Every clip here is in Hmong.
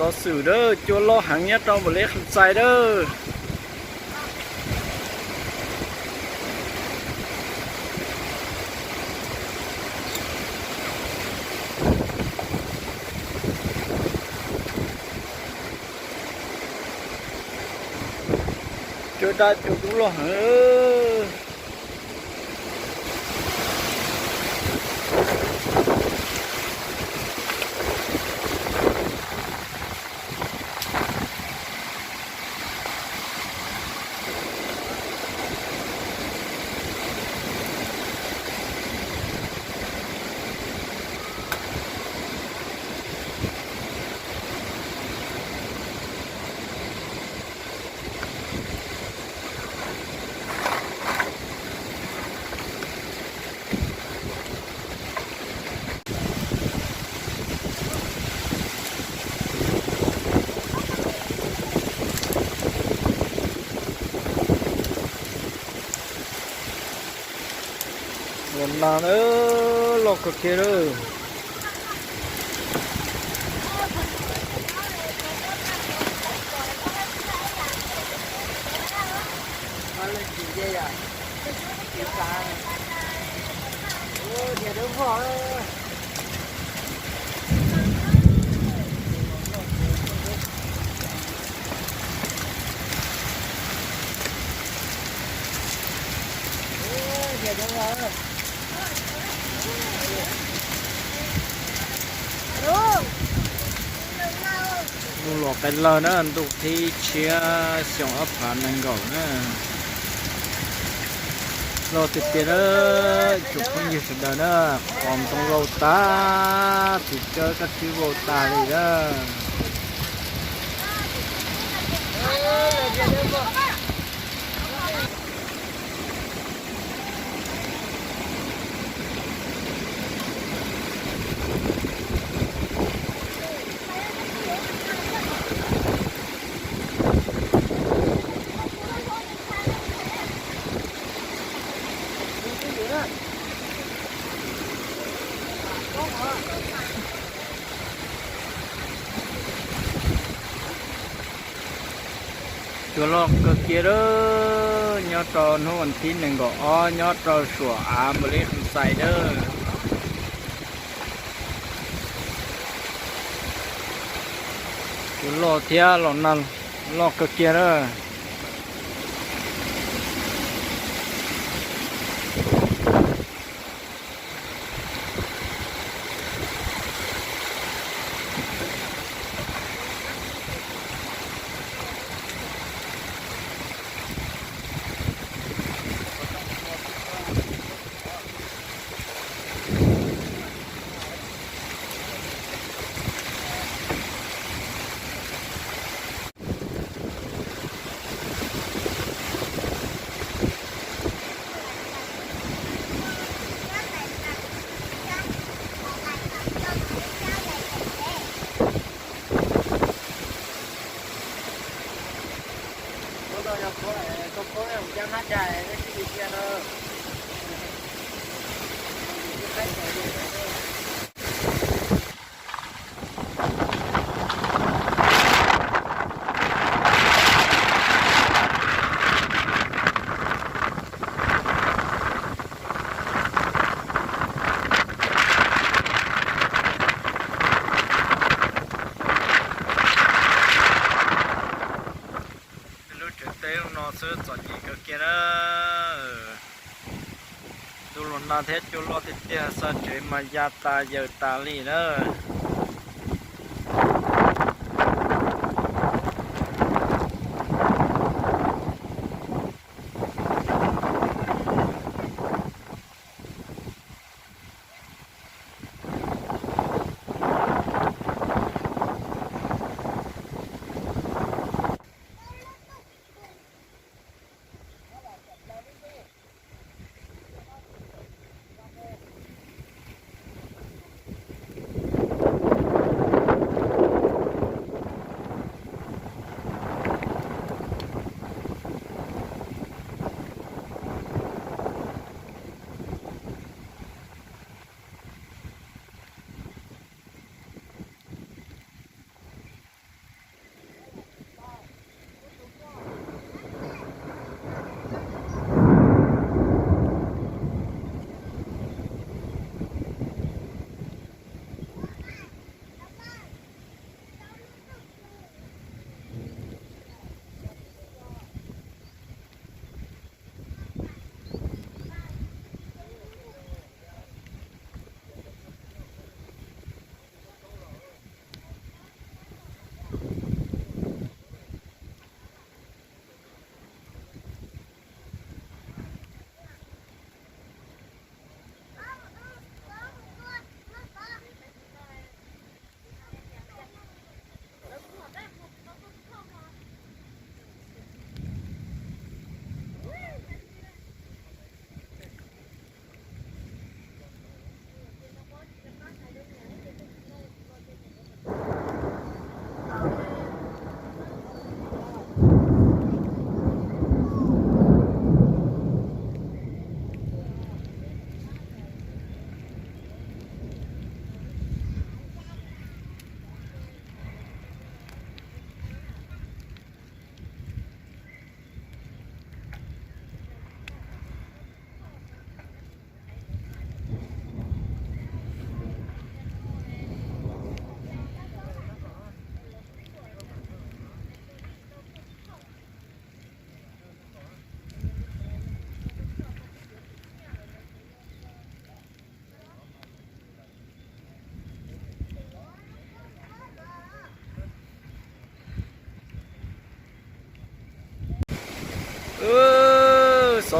Xov xwm dawb, cua loj heev nyob rau Npaus Lis Kham Xais dawb. Cua daj cua dub loj heev. Los nag na, loj kawg kiag lawm. Ntuj los qee lawg na, ntuj thib tshiab xyoo ob phav nees nkaum na. Loj tiag tiag na, ib tsoom phooj ywg sawv daws na, qhov ntoo vau tag, txiv tsawb kab tsib vau tag li na. Cua loj kawg kiag lawm, nyob rau hnub vas thib nees nkaum ob nyob rau suam av Npaus Lis Kham Xais dawb. Cua loj thiab los nag loj kawg kiag lawm. Lub tsev teb no xwb txom nyem kawg kiag na. Ntuj los nag thiab cua loj tiag tiag, xa tsev mas ya tas yaws tas li na.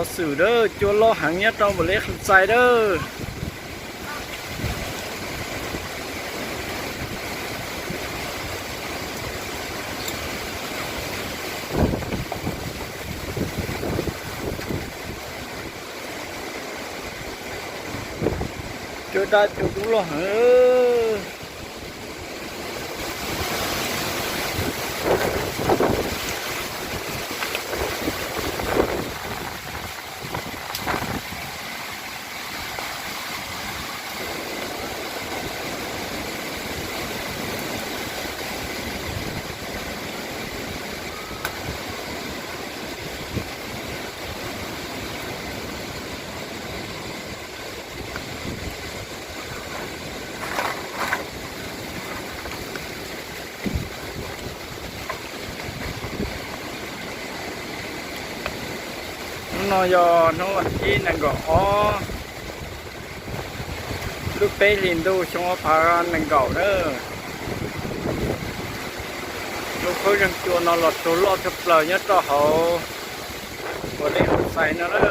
Xwm dawb, cua loj heev nyob rau npaum li qhov txais dawb. Cua daj cua dub loj heev. Hnub no yog hnub vas thib nees nkaum ob, lub peb hlis ntuj xyoo ob phav nees nkaum na. Lub khaub zeeg cua no los tsuag loj tshaj plaws nyob rau hauv uas li hauv xais no na.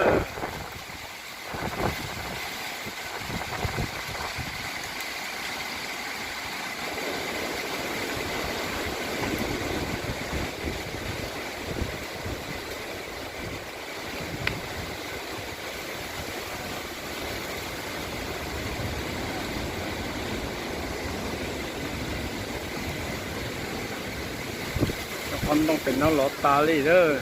Cov qhov ntoo pem no lov tas li lawm.